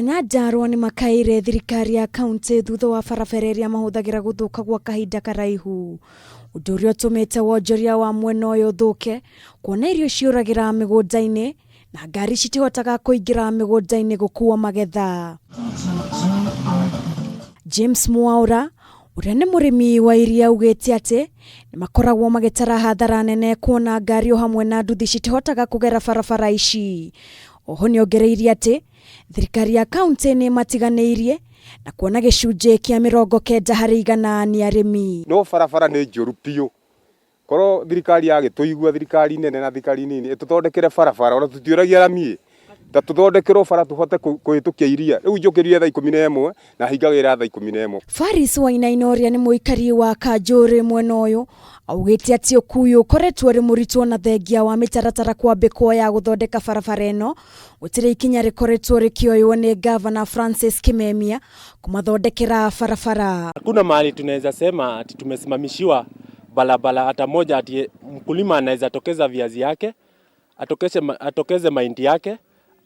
Nyandarua nĩ makaĩire thirikari ya kauntĩ thutha wa barabara ĩrĩa mahũthagĩra gũthũka gwa kahinda karaihu, ũndũ ũrĩa ũtũmĩte wonjoria wa mwena ũyũ ũthũke kuona irio ciũragĩra mĩgũnda-inĩ na ngari citihotaga kũingĩra mĩgũnda-inĩ gũkua magetha. James Mwaura ũrĩa nĩ mũrĩmi wa iria augĩte atĩ nĩ makoragwo magĩtara hathara nene kuona ngari o hamwe na nduthi citihotaga kũgera barabara ici. Oho nĩongereire atĩ thirikari ya kauntĩ nĩ ĩmatiganĩirie na kuona gĩcunjĩ kĩa 90% nĩ arĩmi. No barabara nĩ njũru biũ. Korwo thirikari yagĩtũigua, thirikari nene na thirikari nini, ĩtũthondekere barabara, ona tũtiũragia rami ĩ, ta tũthondekerwo bara tũhote kũhĩtũkia iria. Rĩu njũkĩrire thaa 11 na hingagĩra thaa 11. Faris Wainaina ũrĩa nĩ mũikari wa Kanjũrĩ mwena ũyũ augĩte atĩ ũkui ũkoretwo ũrĩ mũritũ ona thengia wa mĩtaratara kwambĩkwo ya gũthondeka barabara ĩno gũtirĩ ikinya rĩkoretwo rĩkĩoywo nĩ Gavana Francis Kimemia kũmathondekera barabara. Hakuna mahali tunaweza sema ati tumesimamishiwa barabara hata moja, ati mkulima anaweza tokeza viazi yake atokeze mahindi yake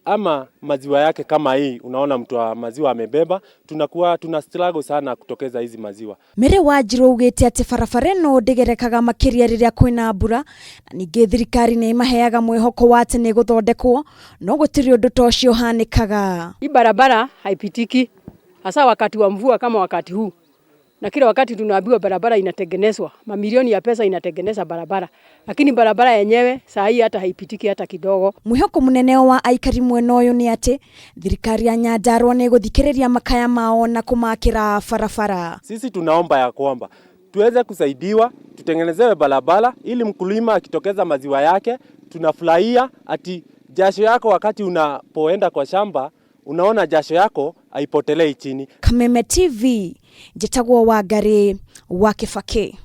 ama maziwa yake kama hii, unaona mtu wa maziwa amebeba, tunakuwa tuna struggle sana kutokeza hizi maziwa. Mary Wanjiru augĩte atĩ barabara ĩno ndĩgerekaga makĩria rĩrĩa kwĩna mbura na ningĩ thirikari nĩ ĩmaheaga mwĩhoko wa atĩ nĩ ĩgũthondekwo no gũtirĩ ũndũ ta ũcio ũhanĩkaga. Hii barabara haipitiki hasa wakati wa mvua kama wakati huu, na kila wakati tunaambiwa barabara inatengenezwa, mamilioni ya pesa inatengeneza barabara, lakini barabara yenyewe saa hii hata haipitiki hata kidogo. Mwĩhoko mũnene wa aikari mwena ũyũ nĩ atĩ thirikari ya Nyandarua nĩ ĩgũthikĩrĩria makaya mao na kũmakĩra barabara. Sisi tunaomba ya kwamba tuweze kusaidiwa, tutengenezewe barabara ili mkulima akitokeza maziwa yake tunafurahia ati jasho yako wakati unapoenda kwa shamba unaona jasho yako haipotelei chini. Kameme TV, njĩtagwo Wangari wa Kibaki.